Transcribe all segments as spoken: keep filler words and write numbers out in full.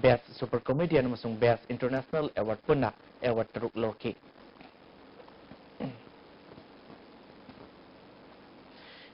Best Super Comedian ꯑꯃꯁꯨꯡ Best International Award ꯄꯨꯟꯅ award ꯇꯔꯨꯛ ꯂꯧꯔꯛꯈꯤ꯫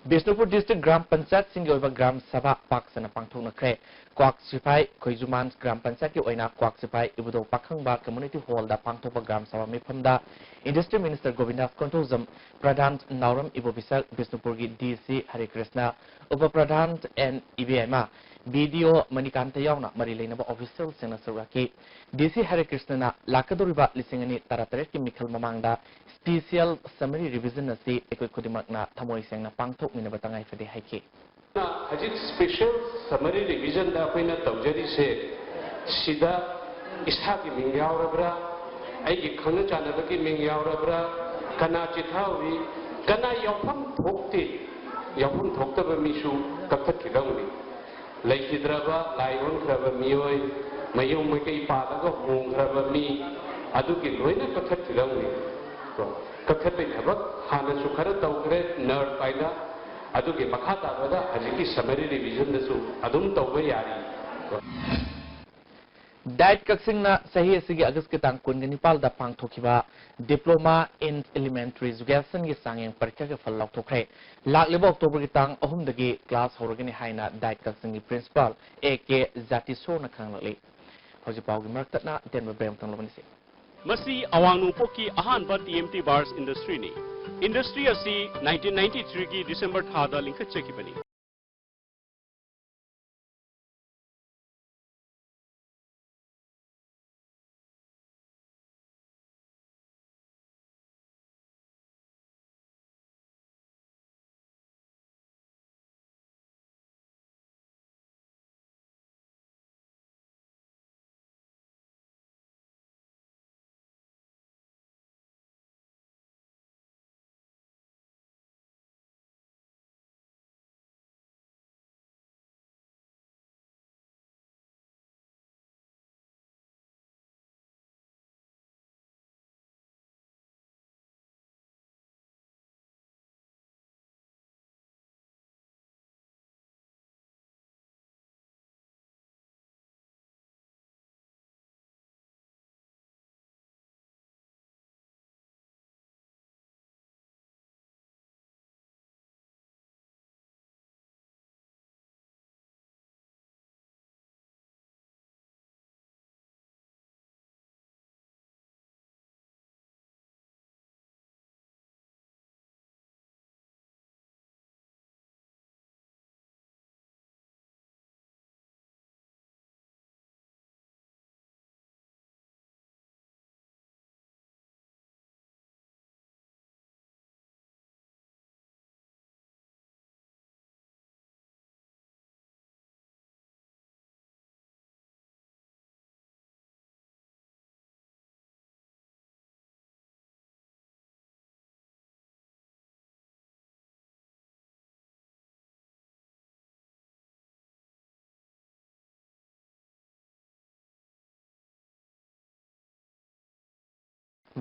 ꯕꯤꯁꯅꯨꯄꯨꯔ district ꯒ꯭ꯔꯥꯝ ꯄꯟꯆꯥꯌꯠꯁꯤꯡꯒꯤ ꯑꯣꯏꯕ ꯒ꯭ꯔꯥꯝ ꯁꯚꯥ ꯄꯥꯛ ꯁꯟꯅ ꯄꯥꯡꯊꯣꯛꯅꯈ꯭ꯔꯦ꯫ ꯀ꯭ꯋꯥꯛ ꯁꯤꯐꯥꯏ ꯈꯣꯏꯖꯨꯃꯥꯟ ꯒ꯭ꯔꯥꯝ ꯄꯟꯆꯥꯌꯠꯀꯤ ꯑꯣꯏꯅ ꯀ꯭ꯋꯥꯛ ꯁꯤꯐꯥꯏ ꯏꯕꯨꯙꯧ ꯄꯥꯈꯪꯕ community hall ꯗ ꯄꯥꯡꯊꯣꯛꯄ ꯒ꯭ꯔꯥꯝ ꯁꯚꯥ ꯃꯤꯐꯝꯗ Industry Minister ꯒꯣꯕꯤꯟꯗꯥꯁ ꯀꯣꯟꯊꯧꯖꯝ, ꯄ꯭ꯔꯙꯥꯟ ꯅꯥꯎꯔꯦꯝ ꯏꯕꯣꯕꯤꯁꯛ, ꯕꯤꯁꯅꯨꯄꯨꯔꯒꯤ D C ꯍꯔꯦ ꯀ꯭ꯔꯤꯁꯅ, ꯎꯄ ꯄ꯭ꯔꯙꯥꯟ ꯑꯦꯟ ꯏꯕꯦꯝꯃ, B D O ꯃꯅꯤꯀꯥꯟꯇ ꯌꯥꯎꯅ ꯃꯔꯤ ꯂꯩꯅꯕ official ꯁꯤꯡꯅ ꯁꯔꯨꯛ ꯌꯥꯈꯤ꯫ D C ꯍꯔꯦ ꯀ꯭ꯔꯤꯁꯅꯅ ꯂꯥꯛꯀꯗꯧꯔꯤꯕ ꯂꯤꯁꯤꯡ ꯑꯅꯤ ꯇꯔꯥꯇꯔꯦꯠꯀꯤ ꯃꯤꯈꯜ ꯃꯃꯥꯡꯗ special summary revision ꯑꯁꯤ ꯑꯩꯈꯣꯏ ꯈꯨꯗꯤꯡꯃꯛꯅ ꯊꯃꯣꯏ ꯁꯦꯡꯅ ꯄꯥꯡꯊꯣꯛꯃꯤꯟꯅꯕ ꯇꯉꯥꯏ ꯐꯗꯦ ꯍꯥꯏꯈꯤ꯫ ꯍꯧꯖꯤꯛ special summary revision ꯗ ꯑꯩꯈꯣꯏꯅ ꯇꯧꯖꯔꯤꯁꯦ, ꯁꯤꯗ ꯏꯁꯥꯒꯤ ꯃꯤꯡ ꯌꯥꯎꯔꯕ꯭ꯔꯥ, ꯑꯩꯒꯤ ꯈꯪꯅ ꯆꯥꯟꯅꯕꯒꯤ ꯃꯤꯡ ꯌꯥꯎꯔꯕ꯭ꯔꯥ, ꯀꯅꯥ ꯆꯤꯊꯍꯧꯏ, ꯀꯅꯥ ꯌꯥꯎꯐꯝ ꯊꯣꯛꯇꯦ, ꯌꯥꯎꯐꯝ ꯊꯣꯛꯇꯕ ꯃꯤꯁꯨ ꯀꯛꯊꯠꯈꯤꯗꯧꯅꯤ꯫ ꯂꯩꯈꯤꯗ꯭ꯔꯕ, ꯂꯥꯏ ꯑꯣꯟꯈ꯭ꯔꯕ ꯃꯤꯑꯣꯏ, ꯃꯌꯨꯝ ꯃꯀꯩ ꯄꯥꯜꯂꯒ ꯍꯣꯡꯈ꯭ꯔꯕ ꯃꯤ, ꯑꯗꯨꯒꯤ ꯂꯣꯏꯅ ꯀꯛꯊꯠꯈꯤꯗꯧꯅꯤ꯫ ꯀꯣ, ꯀꯛꯊꯠꯄꯩ ꯊꯕꯛ ꯍꯥꯟꯅꯁꯨ ꯈꯔ ꯇꯧꯈ꯭ꯔꯦ ꯅꯔ ꯄꯥꯏꯗ, ꯑꯗꯨꯒꯤ ꯃꯈꯥ ꯇꯥꯕꯗ ꯍꯧꯖꯤꯛꯀꯤ summary revision ꯗꯁꯨ ꯑꯗꯨꯝ ꯇꯧꯕ ꯌꯥꯔꯤ꯫ ꯀꯣ꯫ ꯗꯥꯏꯠ ꯀꯛꯆꯤꯡꯅ ꯆꯍꯤ ꯑꯁꯤꯒꯤ ꯑꯒꯁꯀꯤ ꯇꯥꯡ ꯀꯨꯟꯒ ꯅꯤꯄꯥꯜꯗ ꯄꯥꯡꯊꯣꯛꯈꯤꯕ Diploma in Elementary Education ꯒꯤ ꯆꯥꯡꯌꯦꯡ ꯄꯔꯤꯈ꯭ꯌꯥꯒꯤ ꯐꯜ ꯂꯥꯎꯊꯣꯛꯈ꯭ꯔꯦ꯫ ꯂꯥꯛꯂꯤꯕ ꯑꯣꯛꯇꯣꯕꯔꯒꯤ ꯇꯥꯡ ꯑꯍꯨꯝꯗꯒꯤ class ꯍꯧꯔꯒꯅꯤ ꯍꯥꯏꯅ ꯗꯥꯏꯠ ꯀꯛꯆꯤꯡꯒꯤ principal A K ꯖꯥꯇꯤꯁꯣꯔꯅ ꯈꯪꯍꯜꯂꯛꯂꯤ꯫ ꯍꯧꯖꯤꯛ ꯄꯥꯎꯒꯤ ꯃꯔꯛ ꯇꯠꯅ ꯑꯇꯦꯟꯕ break ꯑꯃꯇꯪ ꯂꯧꯃꯤꯟꯅꯁꯤ꯫ ꯃꯁꯤ ꯑꯋꯥꯡ ꯅꯣꯡꯄꯣꯛꯀꯤ ꯑꯍꯥꯟꯕ T M T Bars Industry ꯅꯤ꯫ Industry ꯑꯁꯤ nineteen ninety-three ꯒꯤ December ꯊꯥꯗ ꯂꯤꯡꯈꯠꯆꯈꯤꯕꯅꯤ꯫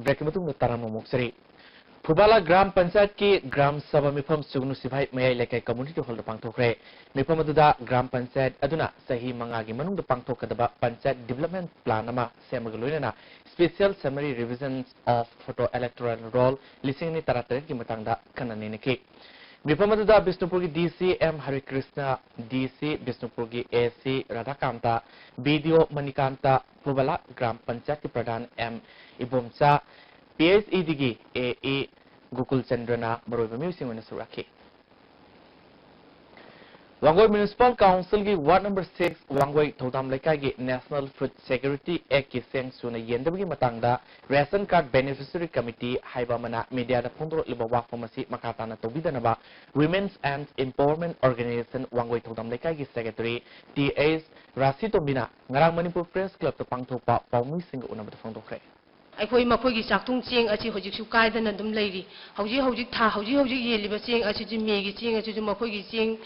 ꯕ꯭ꯔꯦꯛꯀꯤ ꯃꯇꯨꯡꯗ ꯇꯔꯥꯝꯅ ꯑꯣꯛꯆꯔꯤ꯫ ꯐꯨꯕꯥꯂꯥ ꯒ꯭ꯔꯥꯝ ꯄꯟꯆꯥꯌꯠꯀꯤ ꯒ꯭ꯔꯥꯝ ꯁꯚꯥ ꯃꯤꯐꯝ ꯁꯨꯒꯅꯨ ꯁꯤꯐꯥꯏ ꯃꯌꯥꯏ ꯂꯩꯀꯥꯏ ꯀꯝꯃꯨꯅꯤꯇꯤ ꯍꯣꯜꯗ ꯄꯥꯡꯊꯣꯛꯈ꯭ꯔꯦ꯫ ꯃꯤꯐꯝ ꯑꯗꯨꯗ ꯒ꯭ꯔꯥꯝ ꯄꯟꯆꯥꯌꯠ ꯑꯗꯨꯅ ꯆꯍꯤ ꯃꯉꯥꯒꯤ ꯃꯅꯨꯡꯗ ꯄꯥꯡꯊꯣꯛꯀꯗꯕ ꯄꯟꯆꯥꯌꯠ ꯗꯤꯕꯦꯂꯞꯃꯦꯟ ꯄ꯭ꯂꯥꯟ ꯑꯃ ꯁꯦꯝꯕꯒ ꯂꯣꯏꯅꯅ Special Summary Revisions of Photo Electoral Roll ꯂꯤꯁꯤꯡ ꯑꯅꯤ ꯇꯔꯥꯇꯔꯦꯠꯀꯤ ꯃꯇꯥꯡꯗ ꯈꯟꯅ ꯅꯩꯅꯈꯤ꯫ ꯃꯤꯐꯝ ꯑꯗꯨꯗ ꯕꯤꯁꯅꯨꯄꯨꯔꯒꯤ ꯗꯤ ꯁꯤ ꯑꯦꯝ ꯍꯔꯤꯀ꯭ꯔꯤꯁꯅ, ꯗꯤ ꯁꯤ ꯕꯤꯁꯅꯨꯄꯨꯔꯒꯤ ꯑꯦ ꯁꯤ ꯔꯥꯙꯥꯀꯥꯟꯇ, ꯕꯤ ꯗꯤ ꯑꯣ ꯃꯅꯤꯀꯥꯟꯇ, ꯐꯨꯕꯥꯂꯥ ꯒ꯭ꯔꯥꯝ ꯄꯟꯆꯥꯌꯠꯀꯤ ꯄ꯭ꯔꯙꯥꯟ M Ibomcha, P H E ꯗꯤꯒꯤ ꯑꯦ ꯏ ꯒꯣꯀꯨꯜ ꯆꯟꯗ꯭ꯔꯅ ꯃꯔꯨꯑꯣꯏꯕ ꯃꯤꯑꯣꯏꯁꯤꯡ ꯑꯣꯏꯅ ꯁꯔꯨꯛ ꯌꯥꯈꯤ꯫ ꯋꯥꯡꯒꯣꯏ ꯃ꯭ꯌꯨꯅꯤꯁꯤꯄꯥꯜ ꯀꯥꯎꯟꯁꯤꯜꯒꯤ ꯋꯥꯔꯗ ꯅꯝꯕꯔ ꯁꯤꯛꯁ ꯋꯥꯡꯒꯣꯏ ꯊꯧꯗꯥꯝ ꯂꯩꯀꯥꯏꯒꯤ National Food Security Act ꯀꯤ ꯆꯦꯡ ꯁꯨꯅ ꯌꯦꯟꯗꯕꯒꯤ ꯃꯇꯥꯡꯗ ꯔꯦꯁꯟ ꯀꯥꯔꯗ ꯕꯦꯅꯤꯐꯤꯁꯔꯤ ꯀꯃꯤꯇꯤ ꯍꯥꯏꯕ ꯑꯃꯅ ꯃꯤꯗꯤꯌꯥꯗ ꯐꯣꯡꯗꯣꯔꯛꯂꯤꯕ ꯋꯥꯐꯝ ꯑꯁꯤ ꯃꯈꯥ ꯇꯥꯅ ꯇꯧꯕꯤꯗꯅꯕ Women's and Empowerment Organization Wangoi ꯊꯧꯗꯥꯝ ꯂꯩꯀꯥꯏꯒꯤ ꯁꯦꯀ꯭ꯔꯦꯇꯔꯤ ꯇꯤ ꯑꯩꯆ ꯔꯥꯁꯤꯇꯣꯝꯕꯤꯅ ꯉꯔꯥꯡ ꯃꯅꯤꯄꯨꯔ ꯄ꯭ꯔꯦꯁ ꯀ꯭ꯂꯕꯇ ꯄꯥꯡꯊꯣꯛꯄ ꯄꯥꯎꯃꯤꯁꯤꯡꯒ ꯎꯅꯕꯗ ꯐꯣꯡꯗꯣꯛꯈ꯭ꯔꯦ꯫ ꯑꯩꯈꯣꯏ ꯃꯈꯣꯏꯒꯤ ꯆꯥꯛꯊꯨꯡ ꯆꯦꯡ ꯑꯁꯤ ꯍꯧꯖꯤꯛꯁꯨ ꯀꯥꯏꯗꯅ ꯑꯗꯨꯝ ꯂꯩꯔꯤ꯫ ꯍꯧꯖꯤꯛ ꯍꯧꯖꯤꯛ ꯊꯥ, ꯍꯧꯖꯤꯛ ꯍꯧꯖꯤꯛ ꯌꯦꯜꯂꯤꯕ ꯆꯦꯡ ꯑꯁꯤꯁꯨ ꯃꯦꯒꯤ ꯆꯦꯡ ꯑꯁꯤꯁꯨ ꯃꯈꯣꯏꯒꯤ ꯆꯦꯡ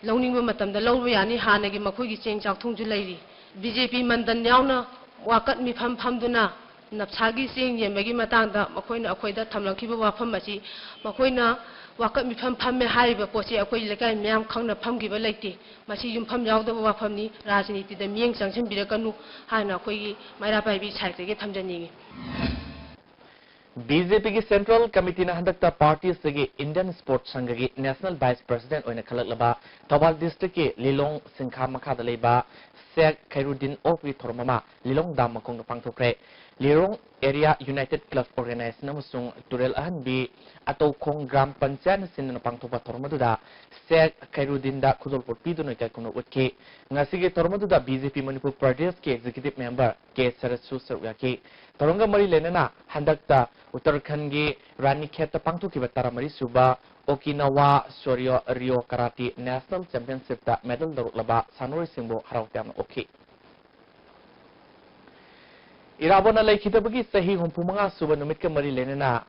ꯂꯧꯅꯤꯡꯕ ꯃꯇꯝꯗ ꯂꯧꯕ ꯌꯥꯅꯤ꯫ ꯍꯥꯟꯅꯒꯤ ꯃꯈꯣꯏꯒꯤ ꯆꯦꯡ ꯆꯥꯛꯊꯨꯡꯁꯨ ꯂꯩꯔꯤ꯫ ꯕꯤ ꯖꯦ ꯄꯤ ꯃꯟꯗꯟ ꯌꯥꯎꯅ ꯋꯥꯀꯠ ꯃꯤꯐꯝ ꯐꯝꯗꯨꯅ ꯅꯞꯁꯥꯒꯤ ꯆꯦꯡ ꯌꯦꯟꯕꯒꯤ ꯃꯇꯥꯡꯗ ꯃꯈꯣꯏꯅ ꯑꯩꯈꯣꯏꯗ ꯊꯝꯂꯛꯈꯤꯕ ꯋꯥꯐꯝ ꯑꯁꯤ ꯃꯈꯣꯏꯅ ꯋꯥꯀꯠ ꯃꯤꯐꯝ ꯐꯝꯃꯦ ꯍꯥꯏꯔꯤꯕ ꯄꯣꯠꯁꯤ ꯑꯩꯈꯣꯏ ꯂꯩꯀꯥꯏ ꯃꯤꯌꯥꯝ ꯈꯪꯅ ꯐꯝꯈꯤꯕ ꯂꯩꯇꯦ꯫ ꯃꯁꯤ ꯌꯨꯝꯐꯝ ꯌꯥꯎꯗꯕ ꯋꯥꯐꯝꯅꯤ꯫ ꯔꯥꯖꯅꯤꯇꯤꯗ ꯃꯤꯠꯌꯦꯡ ꯆꯪꯁꯤꯟꯕꯤꯔꯛꯀꯅꯨ ꯍꯥꯏꯅ ꯑꯩꯈꯣꯏꯒꯤ ꯃꯩꯔꯥ ꯄꯥꯏꯕꯤ ꯁꯥꯏꯠꯇꯒꯤ ꯊꯝꯖꯅꯤꯡꯏ꯫ ꯕꯤ ꯖꯦ ꯄꯤꯒꯤ ꯁꯦꯟꯇ꯭ꯔꯦꯜ ꯀꯃꯤꯇꯤꯅ ꯍꯟꯗꯛꯇ ꯄꯥꯔꯇꯤ ꯑꯁꯤꯒꯤ ꯏꯟꯗꯤꯌꯟ ꯁ꯭ꯄꯣꯔꯠꯁ ꯁꯪꯘꯒꯤ ꯅꯦꯁꯅꯦꯜ ꯚꯥꯏꯁ ꯄ꯭ꯔꯁꯤꯗꯦꯟꯠ ꯑꯣꯏꯅ ꯈꯜꯂꯛꯂꯕ ꯊꯧꯕꯥꯜ ꯗꯤꯁꯇ꯭ꯔꯤꯛꯀꯤ ꯂꯤꯂꯣꯡ ꯁꯤꯡꯈꯥ ꯃꯈꯥꯗ ꯂꯩꯕ ꯁꯦꯈ ꯈꯩꯔꯨꯗꯤꯟ ꯑꯣꯐꯀꯤ ꯊꯧꯔꯝ ꯑꯃ ꯂꯤꯂꯣꯡ ꯗꯥꯝ ꯃꯈꯣꯡꯗ ꯄꯥꯡꯊꯣꯛꯈ꯭ꯔꯦ꯫ ꯂꯤꯂꯣꯡ ꯑꯦꯔꯤꯌꯥ ꯌꯨꯅꯥꯏꯇꯦꯗ ꯀ꯭ꯂꯕ ꯑꯣꯔꯒꯅꯥꯏꯖꯦꯁꯟ ꯑꯃꯁꯨꯡ ꯇꯨꯔꯦꯜ ꯑꯍꯟꯕꯤ ꯑꯇꯧꯈꯣꯡ ꯒ꯭ꯔꯥꯝ ꯄꯟꯆꯥꯌꯠꯅ ꯁꯤꯟꯗꯨꯅ ꯄꯥꯡꯊꯣꯛꯄ ꯊꯧꯔꯝ ꯑꯗꯨꯗ ꯁꯦꯈ ꯈꯩꯔꯨꯗꯤꯟꯗ ꯈꯨꯗꯣꯜꯄꯣꯠ ꯄꯤꯗꯨꯅ ꯏꯀꯥꯏ ꯈꯨꯝꯅꯧ ꯎꯠꯈꯤ꯫ ꯉꯁꯤꯒꯤ ꯊꯧꯔꯝ ꯑꯗꯨꯗ ꯕꯤ ꯖꯦ ꯄꯤ ꯃꯅꯤꯄꯨꯔ ꯄ꯭ꯔꯗꯦꯁꯀꯤ ꯑꯦꯛꯖꯤꯀ꯭ꯌꯨꯇꯤꯚ ꯃꯦꯝꯕꯔ ꯀꯦ ꯁꯔꯠꯁꯨ ꯁꯔꯨꯛ ꯌꯥꯈꯤ꯫ ꯊꯧꯔꯝꯒ ꯃꯔꯤ ꯂꯩꯅꯅ ꯍꯟꯗꯛꯇ ꯎꯠꯇꯔꯈꯟꯒꯤ ꯔꯥꯅꯤꯈꯦꯠꯇ ꯄꯥꯡꯊꯣꯛꯈꯤꯕ ꯇꯔꯥꯃꯔꯤ ꯁꯨꯕ ꯑꯣꯀꯤꯅꯥꯋꯥ ꯁꯣꯔꯤꯌꯣ ꯔꯤꯌꯣ ꯀꯔꯥꯇꯤ ꯅꯦꯁꯅꯦꯜ ꯆꯦꯝꯄꯤꯌꯟꯁꯤꯞꯇ ꯃꯦꯗꯜ ꯂꯧꯔꯛꯂꯕ ꯁꯥꯟꯅꯔꯣꯏꯁꯤꯡꯕꯨ ꯍꯔꯥꯎ ꯇꯌꯥꯝꯅ ꯑꯣꯛꯈꯤ꯫ ꯏꯔꯥꯕꯣꯠꯅ ꯂꯩꯈꯤꯗꯕꯒꯤ ꯆꯍꯤ ꯍꯨꯝꯐꯨ ꯃꯉꯥ ꯁꯨꯕ ꯅꯨꯃꯤꯠꯀ ꯃꯔꯤ ꯂꯩꯅꯅ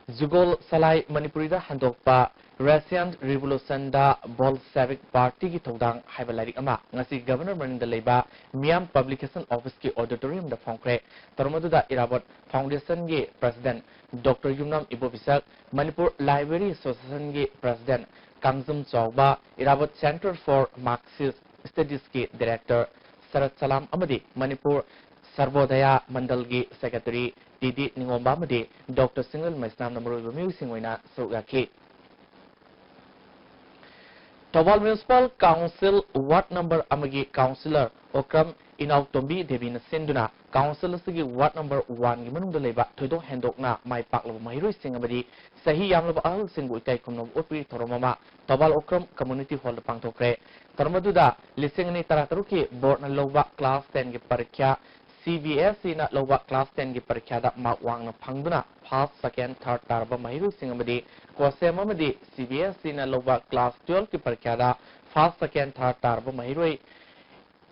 ꯖꯨꯒꯣꯜ ꯁꯂꯥꯏ ꯃꯅꯤꯄꯨꯔꯤꯗ ꯍꯟꯗꯣꯛꯄ Russian Revolutionꯗ Bolshevik Partyꯒꯤ ꯊꯧꯗꯥꯡ ꯍꯥꯏꯕ ꯂꯥꯏꯔꯤꯛ ꯑꯃ ꯉꯁꯤ ꯒꯚꯔꯅꯔ ꯃꯅꯤꯡꯗ ꯂꯩꯕ ꯃꯤꯌꯥꯝ Publication Officeꯀꯤ auditoriumꯗ ꯐꯣꯡꯈ꯭ꯔꯦ꯫ ꯊꯧꯔꯝ ꯑꯗꯨꯗ ꯏꯔꯥꯕꯣꯠ Foundationꯒꯤ President Doctor ꯌꯨꯝꯅꯥꯝ ꯏꯕꯣꯕꯤꯁꯛ, ꯃꯅꯤꯄꯨꯔ Library Associationꯒꯤ President ꯀꯥꯡꯖꯝ ꯆꯥꯎꯕ, ꯏꯔꯥꯕꯣꯠ Center for Marxist Studiesꯀꯤ Director ꯁꯔꯠ ꯁꯂꯥꯝ ꯑꯃꯗꯤ ꯃꯅꯤꯄꯨꯔ ꯁꯔꯕꯣꯗꯌꯥ ꯃꯟꯗꯜꯒꯤ Secretary ꯇꯤ ꯗꯤ ꯅꯤꯉꯣꯝꯕ ꯑꯃꯗꯤ Doctor ꯁꯤꯡꯂꯦꯟ ꯃꯩꯁꯅꯥꯝꯅ ꯃꯔꯨꯑꯣꯏꯕ ꯃꯤꯑꯣꯏꯁꯤꯡ ꯑꯣꯏꯅ ꯁꯔꯨꯛ ꯌꯥꯈꯤ꯫ Thoubal Municipal Council Ward number ꯑꯃꯒꯤ Councillor ꯑꯣꯀ꯭ꯔꯝ ꯏꯅꯥꯎꯇꯣꯝꯕꯤ ꯗꯦꯕꯤꯅ ꯁꯤꯟꯗꯨꯅ Council ꯑꯁꯤꯒꯤ Ward number oneꯒꯤ ꯃꯅꯨꯡꯗ ꯂꯩꯕ ꯊꯣꯏꯗꯣꯛ ꯍꯦꯟꯗꯣꯛꯅ ꯃꯥꯏ ꯄꯥꯛꯂꯕ ꯃꯍꯩꯔꯣꯏꯁꯤꯡ ꯑꯃꯗꯤ ꯆꯍꯤ ꯌꯥꯝꯂꯕ ꯑꯍꯜꯁꯤꯡꯕꯨ ꯏꯀꯥꯏ ꯈꯨꯝꯅꯕ ꯎꯠꯄꯒꯤ ꯊꯧꯔꯝ ꯑꯃ ꯊꯧꯕꯥꯜ ꯑꯣꯀ꯭ꯔꯝ Community Hallꯗ ꯄꯥꯡꯊꯣꯛꯈ꯭ꯔꯦ꯫ ꯊꯧꯔꯝ ꯑꯗꯨꯗ ꯂꯤꯁꯤꯡ ꯑꯅꯤ ꯇꯔꯥꯇꯔꯨꯛꯀꯤ boardꯅ ꯂꯧꯕ class tenꯒꯤ ꯄꯔꯤꯈ꯭ꯌꯥ, CBSEꯅ ꯂꯧꯕ class tenꯒꯤ ꯄꯔꯤꯈ꯭ꯌꯥꯗ mark ꯋꯥꯡꯅ ꯐꯪꯗꯨꯅ first, second, third ꯇꯥꯔꯕ ꯃꯍꯩꯔꯣꯏꯁꯤꯡ ꯑꯃꯗꯤ COHSEM ꯑꯃꯗꯤ CBSEꯅ ꯂꯧꯕ class twelveꯀꯤ ꯄꯔꯤꯈ꯭ꯌꯥꯗ first, second, third ꯇꯥꯔꯕ ꯃꯍꯩꯔꯣꯏ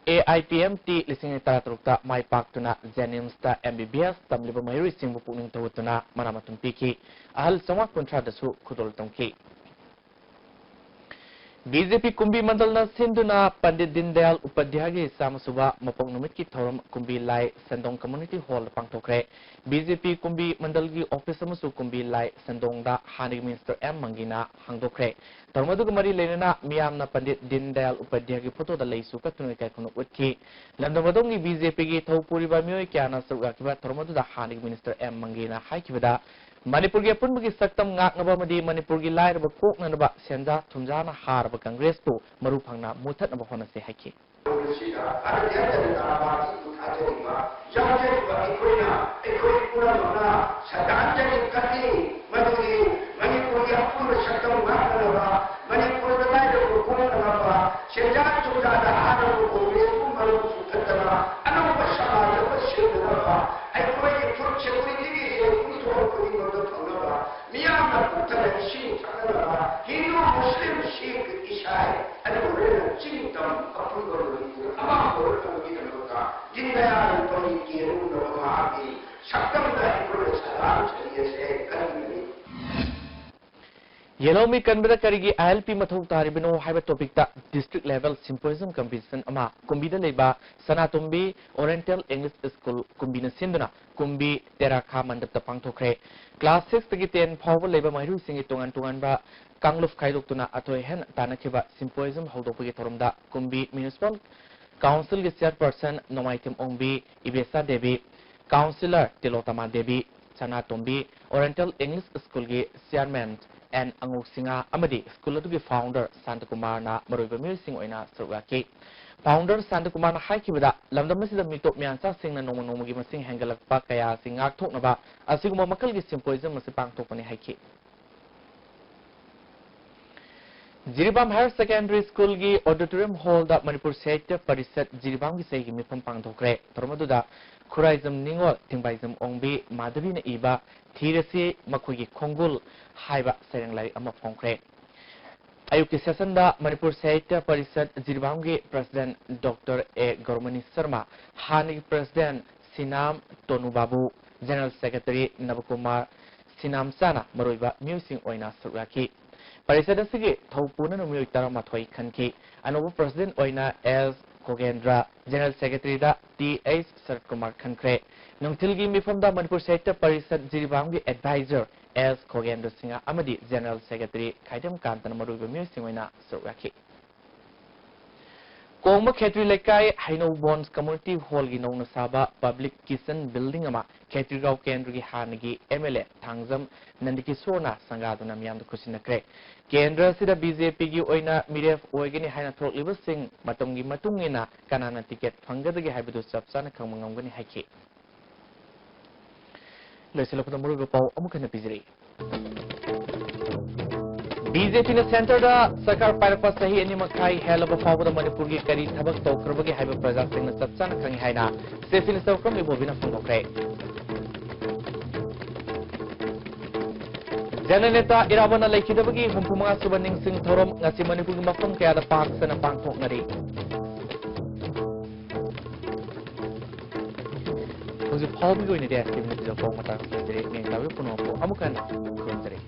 AIPMT ꯂꯤꯁꯤꯡ ꯑꯅꯤ ꯇꯔꯥꯇꯔꯨꯛꯇ ꯃꯥꯏ ꯄꯥꯛꯇꯨꯅ JNIMSꯇ MBBS ꯇꯝꯂꯤꯕ ꯃꯍꯩꯔꯣꯏꯁꯤꯡꯕꯨ ꯄꯨꯛꯅꯤꯡ ꯊꯧꯒꯠꯇꯨꯅ ꯃꯅꯥ ꯃꯊꯨꯝ ꯄꯤꯈꯤ꯫ ꯑꯍꯜ ꯆꯥꯝꯃꯉꯥ ꯀꯨꯟꯊ꯭ꯔꯥꯗꯁꯨ ꯈꯨꯗꯣꯜ ꯇꯝꯈꯤ꯫ BJP ꯀꯨꯝꯕꯤ ꯃꯟꯗꯜꯅ ꯁꯤꯟꯗꯨꯅ ꯄꯟꯗꯤꯠ ꯗꯤꯟꯗꯌꯥꯜ ꯎꯄꯥꯙ꯭ꯌꯥꯌꯒꯤ ꯆꯥꯝꯃ ꯁꯨꯕ ꯃꯄꯣꯛ ꯅꯨꯃꯤꯠꯀꯤ ꯊꯧꯔꯝ ꯀꯨꯝꯕꯤ ꯂꯥꯏ ꯁꯦꯟꯗꯣꯡ Community Hallꯗ ꯄꯥꯡꯊꯣꯛꯈ꯭ꯔꯦ꯫ BJP ꯀꯨꯝꯕꯤ ꯃꯟꯗꯜꯒꯤ office ꯑꯃꯁꯨ ꯀꯨꯝꯕꯤ ꯂꯥꯏ ꯁꯦꯟꯗꯣꯡꯗ ꯍꯥꯟꯅꯒꯤ Minister ꯑꯦꯝ ꯃꯪꯒꯤꯅ ꯍꯥꯡꯗꯣꯛꯈ꯭ꯔꯦ꯫ ꯊꯧꯔꯝ ꯑꯗꯨꯒ ꯃꯔꯤ ꯂꯩꯅꯅ ꯃꯤꯌꯥꯝꯅ ꯄꯟꯗꯤꯠ ꯗꯤꯟꯗꯌꯥꯜ ꯎꯄꯥꯙ꯭ꯌꯥꯌꯒꯤ photoꯗ ꯂꯩꯁꯨ ꯀꯠꯇꯨꯅ ꯏꯀꯥꯏ ꯈꯨꯝꯅꯕ ꯎꯠꯈꯤ꯫ ꯂꯝꯗꯝ ꯑꯗꯣꯝꯒꯤ BJPꯒꯤ ꯊꯧ ꯄꯨꯔꯤꯕ ꯃꯤꯑꯣꯏ ꯀꯌꯥꯅ ꯁꯔꯨꯛ ꯌꯥꯈꯤꯕ ꯊꯧꯔꯝ ꯑꯗꯨꯗ ꯍꯥꯟꯅꯒꯤ Minister ꯑꯦꯝ ꯃꯪꯒꯤꯅ ꯍꯥꯏꯈꯤꯕꯗ, ꯃꯅꯤꯄꯨꯔꯒꯤ ꯑꯄꯨꯟꯕꯒꯤ ꯁꯛꯇꯝ ꯉꯥꯛꯅꯕ ꯑꯃꯗꯤ ꯃꯅꯤꯄꯨꯔꯒꯤ ꯂꯥꯏꯔꯕ ꯀꯣꯛꯅꯅꯕ ꯁꯦꯟꯖꯥ ꯊꯨꯝꯖꯥꯅ ꯍꯥꯔꯕ ꯀꯪꯒ꯭ꯔꯦꯁꯄꯨ ꯃꯔꯨ ꯐꯪꯅ ꯃꯨꯊꯠꯅꯕ ꯍꯣꯠꯅꯁꯤ ꯍꯥꯏꯈꯤ꯫ ꯃꯁꯤꯗ ꯚꯥꯔꯇꯤꯌ ꯖꯅꯇꯥ ꯄꯥꯔꯇꯤꯕꯨ ꯊꯥꯖꯔꯤꯕ, ꯌꯥꯎꯖꯔꯤꯕ ꯑꯩꯈꯣꯏꯅ, ꯑꯩꯈꯣꯏ ꯄꯨꯝꯅꯃꯛꯅ ꯁꯔꯗꯥꯔ ꯖꯅꯤꯡ ꯈꯜꯂꯤ꯫ ꯃꯗꯨꯗꯤ ꯃꯅꯤꯄꯨꯔꯒꯤ ꯑꯄꯨꯟꯕ ꯁꯛꯇꯝ ꯉꯥꯛꯅꯅꯕ, ꯃꯅꯤꯄꯨꯔꯗ ꯂꯥꯏꯔꯕ ꯀꯣꯛꯅꯅꯕ, ꯁꯦꯟꯖꯥ ꯊꯨꯝꯖꯥꯗ ꯍꯥꯔꯕ ꯀꯪꯒ꯭ꯔꯦꯁꯄꯨ ꯃꯔꯨ ꯆꯨꯊꯠꯇꯅ ꯑꯅꯧꯕ ꯁꯃꯥꯖ ꯑꯃ ꯁꯦꯝꯅꯅꯕ, ꯑꯩꯈꯣꯏꯒꯤ food securityꯒꯤ ꯁꯦꯜ ꯄꯨꯊꯣꯛꯄꯒꯤ ꯃꯔꯨ ꯐꯪꯅꯕ, ꯃꯤꯌꯥꯝꯅ ꯄꯨꯛ ꯊꯟꯅ ꯏꯁꯤꯡ ꯊꯛꯅꯅꯕ, ꯍꯤꯟꯗꯨ, ꯃꯨꯁꯂꯤꯝ, ꯁꯤꯈ, ꯏꯁꯥꯏ, ꯑꯗꯨꯒ ꯂꯣꯏꯅꯅ ꯆꯤꯡ ꯇꯝ ꯑꯄꯨꯟꯕ ꯃꯅꯤꯄꯨꯔ ꯑꯃ ꯑꯣꯏꯔꯛꯅꯕꯒꯤꯗꯃꯛꯇ ꯗꯤꯟꯗꯌꯥꯜ ꯎꯄꯥꯙ꯭ꯌꯥꯌꯒꯤ ꯃꯍꯥꯛꯀꯤ ꯁꯛꯇꯝꯗ ꯑꯩꯈꯣꯏꯅ ꯁꯗꯥ ꯁꯔꯤ ꯑꯁꯦ ꯀꯟꯕꯤꯔꯤ꯫ ꯌꯦꯜꯍꯧꯃꯤ ꯀꯟꯕꯗ ꯀꯔꯤꯒꯤ ꯑꯍꯜ ꯄꯤ ꯃꯊꯧ ꯇꯥꯔꯤꯕꯅꯣ ꯍꯥꯏꯕ ꯇꯣꯄꯤꯛꯇ ꯗꯤꯁꯇ꯭ꯔꯤꯛ ꯂꯦꯚꯦꯜ ꯁꯤꯝꯄꯣꯖꯤꯌꯝ ꯀꯝꯄꯤꯇꯤꯁꯟ ꯑꯃ ꯀꯨꯝꯕꯤꯗ ꯂꯩꯕ ꯁꯅꯥꯇꯣꯝꯕꯤ ꯑꯣꯔꯤꯌꯦꯟꯇꯦꯜ ꯏꯪꯂꯤꯁ ꯁ꯭ꯀꯨꯜ ꯀꯨꯝꯕꯤꯅ ꯁꯤꯟꯗꯨꯅ ꯀꯨꯝꯕꯤ ꯇꯦꯔꯥꯈꯥ ꯃꯟꯗꯞꯇ ꯄꯥꯡꯊꯣꯛꯈ꯭ꯔꯦ꯫ ꯀ꯭ꯂꯥꯁ ꯁꯤꯛꯁꯇꯒꯤ ꯇꯦꯟ ꯐꯥꯎꯕ ꯂꯩꯕ ꯃꯍꯩꯔꯣꯏꯁꯤꯡꯒꯤ ꯇꯣꯉꯥꯟ ꯇꯣꯉꯥꯟꯕ ꯀꯥꯡꯂꯨꯞ ꯈꯥꯏꯗꯣꯛꯇꯨꯅ ꯑꯊꯣꯏ ꯑꯍꯦꯟ ꯇꯥꯟꯅꯈꯤꯕ ꯁꯤꯝꯄꯣꯖꯤꯌꯝ ꯍꯧꯗꯣꯛꯄꯒꯤ ꯊꯧꯔꯝꯗ ꯀꯨꯝꯕꯤ ꯃ꯭ꯌꯨꯅꯤꯁꯤꯄꯥꯜ ꯀꯥꯎꯟꯁꯤꯜꯒꯤ ꯆꯤꯌꯔꯄꯔꯁꯟ ꯅꯣꯡꯃꯥꯏꯊꯦꯝ ꯑꯣꯡꯕꯤ ꯏꯕꯦꯁꯥ ꯗꯦꯕꯤ, ꯀꯥꯎꯟꯁꯤꯂꯔ ꯇꯤꯂꯣꯇꯃꯥ ꯗꯦꯕꯤ, ꯁꯅꯥꯇꯣꯝꯕꯤ ꯑꯣꯔꯤꯌꯦꯟꯇꯦꯜ ꯏꯪꯂꯤꯁ ꯁ꯭ꯀꯨꯜꯒꯤ ꯆꯤꯌꯔꯃꯦꯟ ꯑꯦꯟ ꯑꯉꯧ ꯁꯤꯡꯍ ꯑꯃꯗꯤ ꯁ꯭ꯀꯨꯜ ꯑꯗꯨꯒꯤ ꯐꯥꯎꯟꯗꯔ ꯁꯥꯟꯇꯀꯨꯃꯥꯔꯅ ꯃꯔꯨꯑꯣꯏꯕ ꯃꯤꯑꯣꯏꯁꯤꯡ ꯑꯣꯏꯅ ꯁꯔꯨꯛ ꯌꯥꯈꯤ꯫ ꯐꯥꯎꯟꯗꯔ ꯁꯥꯟꯇꯀꯨꯃꯥꯔꯅ ꯍꯥꯏꯈꯤꯕꯗ, ꯂꯝꯗꯝ ꯑꯁꯤꯗ ꯃꯤꯇꯣꯞ ꯃꯤꯌꯥꯟꯆꯥꯁꯤꯡꯅ ꯅꯣꯡꯃ ꯅꯣꯡꯃꯒꯤ ꯃꯁꯤꯡ ꯍꯦꯟꯒꯠꯂꯛꯄ ꯀꯌꯥ ꯑꯁꯤ ꯉꯥꯛꯊꯣꯛꯅꯕ ꯑꯁꯤꯒꯨꯝꯕ ꯃꯈꯜꯒꯤ ꯁꯤꯝꯄꯣꯖꯤꯌꯝ ꯑꯁꯤ ꯄꯥꯡꯊꯣꯛꯄꯅꯤ ꯍꯥꯏꯈꯤ꯫ ꯖꯤꯔꯤꯕꯥꯝ ꯍꯥꯌꯔ ꯁꯦꯀꯦꯟꯗꯔꯤ ꯁ꯭ꯀꯨꯜꯒꯤ ꯑꯣꯗꯤꯇꯣꯔꯤꯌꯝ ꯍꯣꯜꯗ ꯃꯅꯤꯄꯨꯔ ꯁꯥꯍꯤꯇ꯭ꯌ ꯄꯔꯤꯁꯠ ꯖꯤꯔꯤꯕꯥꯝꯒꯤ ꯆꯍꯤꯒꯤ ꯃꯤꯐꯝ ꯄꯥꯡꯊꯣꯛꯈ꯭ꯔꯦ꯫ ꯊꯧꯔꯝ ꯑꯗꯨꯗ ꯈꯨꯔꯥꯏꯖꯝ ꯅꯤꯉꯣꯜ, ꯊꯤꯡꯕꯥꯏꯖꯝ ꯑꯣꯡꯕꯤ, ꯃꯥꯙꯕꯤꯅ ꯏꯕ ꯊꯤꯔꯁꯤ ꯃꯈꯣꯏꯒꯤ ꯈꯣꯡꯒꯨꯜ ꯍꯥꯏꯕ ꯁꯩꯔꯦꯡ ꯂꯥꯏꯔꯤꯛ ꯑꯃ ꯐꯣꯡꯈ꯭ꯔꯦ꯫ ꯑꯌꯨꯛꯀꯤ ꯁꯦꯁꯟꯗ ꯃꯅꯤꯄꯨꯔ ꯁꯥꯍꯤꯇ꯭ꯌ ꯄꯔꯤꯁꯠ ꯖꯤꯔꯤꯕꯥꯝꯒꯤ ꯄ꯭ꯔꯁꯤꯗꯦꯟꯠ ꯗꯣꯛꯇꯔ ꯑꯦ ꯒꯧꯔꯃꯅꯤ ꯁꯔꯃ, ꯍꯥꯟꯅꯒꯤ ꯄ꯭ꯔꯁꯤꯗꯦꯟꯠ ꯁꯤꯅꯥꯝ ꯇꯣꯅꯨ ꯕꯥꯕꯨ, ꯖꯦꯅꯔꯦꯜ ꯁꯦꯀ꯭ꯔꯦꯇꯔꯤ ꯅꯕꯀꯨꯃꯥꯔ ꯁꯤꯅꯥꯝꯆꯥꯅ ꯃꯔꯨꯑꯣꯏꯕ ꯃꯤꯑꯣꯏꯁꯤꯡ ꯑꯣꯏꯅ ꯁꯔꯨꯛ ꯌꯥꯈꯤ꯫ ꯄꯔꯤꯁꯠ ꯑꯁꯤꯒꯤ ꯊꯧ ꯄꯨꯅꯅ ꯃꯤꯑꯣꯏ ꯇꯔꯥꯃꯥꯊꯣꯏ ꯈꯟꯈꯤ꯫ ꯑꯅꯧꯕ ꯄ꯭ꯔꯁꯤꯗꯦꯟꯠ ꯑꯣꯏꯅ ꯑꯦꯁ ꯈꯣꯒꯦꯟꯗ꯭ꯔ, ꯖꯦꯅꯔꯦꯜ ꯁꯦꯀ꯭ꯔꯦꯇꯔꯤꯗ ꯇꯤ ꯑꯩꯆ ꯁꯔꯠꯀꯨꯃꯥꯔ ꯈꯟꯈ꯭ꯔꯦ꯫ ꯅꯨꯡꯊꯤꯜꯒꯤ ꯃꯤꯐꯝꯗ ꯃꯅꯤꯄꯨꯔ ꯁꯥꯍꯤꯇ꯭ꯌ ꯄꯔꯤꯁꯠ ꯖꯤꯔꯤꯕꯥꯝꯒꯤ ꯑꯦꯗꯚꯥꯏꯖꯔ ꯑꯦꯁ ꯈꯣꯒꯦꯟꯗ꯭ꯔ ꯁꯤꯡꯍ ꯑꯃꯗꯤ ꯖꯦꯅꯔꯦꯜ ꯁꯦꯀ꯭ꯔꯦꯇꯔꯤ ꯈꯥꯏꯗꯦꯝ ꯀꯥꯟꯇꯅ ꯃꯔꯨꯑꯣꯏꯕ ꯃꯤꯑꯣꯏꯁꯤꯡ ꯑꯣꯏꯅ ꯁꯔꯨꯛ ꯌꯥꯈꯤ꯫ ꯀꯣꯡꯕ ꯈꯦꯇ꯭ꯔꯤ ꯂꯩꯀꯥꯏ ꯍꯩꯅꯧ ꯕꯣꯟꯁ ꯀꯝꯃ꯭ꯌꯨꯅꯤꯇꯤ ꯍꯣꯜꯒꯤ ꯅꯧꯅ ꯁꯥꯕ ꯄꯕ꯭ꯂꯤꯛ ꯀꯤꯆꯟ ꯕꯤꯜꯗꯤꯡ ꯑꯃ ꯈꯦꯇ꯭ꯔꯤꯒꯥꯎ ꯀꯦꯟꯗ꯭ꯔꯒꯤ ꯍꯥꯟꯅꯒꯤ ꯑꯦꯝ ꯑꯦꯜ ꯑꯦ ꯊꯥꯡꯖꯝ ꯅꯟꯗꯀꯤꯁꯣꯔꯅ ꯁꯪꯒꯥꯗꯨꯅ ꯃꯤꯌꯥꯝꯗ ꯈꯨꯠꯁꯤꯟꯅꯈ꯭ꯔꯦ꯫ ꯀꯦꯟꯗ꯭ꯔ ꯑꯁꯤꯗ ꯕꯤ ꯖꯦ ꯄꯤꯒꯤ ꯑꯣꯏꯅ ꯃꯤꯔꯦꯞ ꯑꯣꯏꯒꯅꯤ ꯍꯥꯏꯅ ꯊꯣꯛꯂꯤꯕꯁꯤꯡ ꯃꯇꯝꯒꯤ ꯃꯇꯨꯡ ꯏꯟꯅ ꯀꯅꯥꯅ ꯇꯤꯀꯦꯠ ꯐꯪꯒꯗꯒꯦ ꯍꯥꯏꯕꯗꯨ ꯆꯞ ꯆꯥꯅ ꯈꯪꯕ ꯉꯝꯒꯅꯤ ꯍꯥꯏꯈꯤ꯫ ꯂꯣꯏꯁꯤꯜꯂꯛꯄꯗ ꯃꯔꯨꯑꯣꯏꯕ ꯄꯥꯎ ꯑꯃꯨꯛ ꯍꯟꯅ ꯄꯤꯖꯔꯤ꯫ ꯕꯤ ꯖꯦ ꯄꯤꯅ ꯁꯦꯟꯇꯔꯗ ꯁꯔꯀꯥꯔ ꯄꯥꯏꯔꯛꯄ ꯆꯍꯤ ꯑꯅꯤ ꯃꯈꯥꯏ ꯍꯦꯜꯂꯕ ꯐꯥꯎꯕꯗ ꯃꯅꯤꯄꯨꯔꯒꯤ ꯀꯔꯤ ꯊꯕꯛ ꯇꯧꯈ꯭ꯔꯕꯒꯦ ꯍꯥꯏꯕ ꯄ꯭ꯔꯖꯥꯁꯤꯡꯅ ꯆꯞ ꯆꯥꯅ ꯈꯪꯏ ꯍꯥꯏꯅ ꯆꯤꯐ ꯃꯤꯅꯤꯁꯇꯔ ꯑꯣꯀ꯭ꯔꯝ ꯏꯕꯣꯕꯤꯅ ꯐꯣꯡꯗꯣꯛꯈ꯭ꯔꯦ꯫ ꯖꯅꯅꯦꯇꯥ ꯏꯔꯥꯕꯣꯠꯅ ꯂꯩꯈꯤꯗꯕꯒꯤ ꯍꯨꯝꯐꯨ ꯃꯉꯥ ꯁꯨꯕ ꯅꯤꯡꯁꯤꯡ ꯊꯧꯔꯝ ꯉꯁꯤ ꯃꯅꯤꯄꯨꯔꯒꯤ ꯃꯐꯝ ꯀꯌꯥꯗ ꯄꯥꯛ ꯁꯟꯅ ꯄꯥꯡꯊꯣꯛꯅꯔꯤ꯫ ꯍꯧꯖꯤꯛ ꯐꯥꯎꯕꯒꯤ ꯑꯣꯏꯅꯗꯤ ꯑꯥꯏꯁ ꯀ꯭ꯔꯤꯝ ꯅꯠꯇ꯭ꯔꯒ ꯀꯣꯡ ꯃꯇꯥꯡ ꯈꯪꯖꯔꯦ꯫ ꯃꯦꯟ ꯇꯥꯕ ꯄꯨꯝꯅꯃꯛꯄꯨ ꯑꯃꯨꯛ ꯍꯟꯅ ꯈꯨꯔꯨꯝꯖꯔꯤ꯫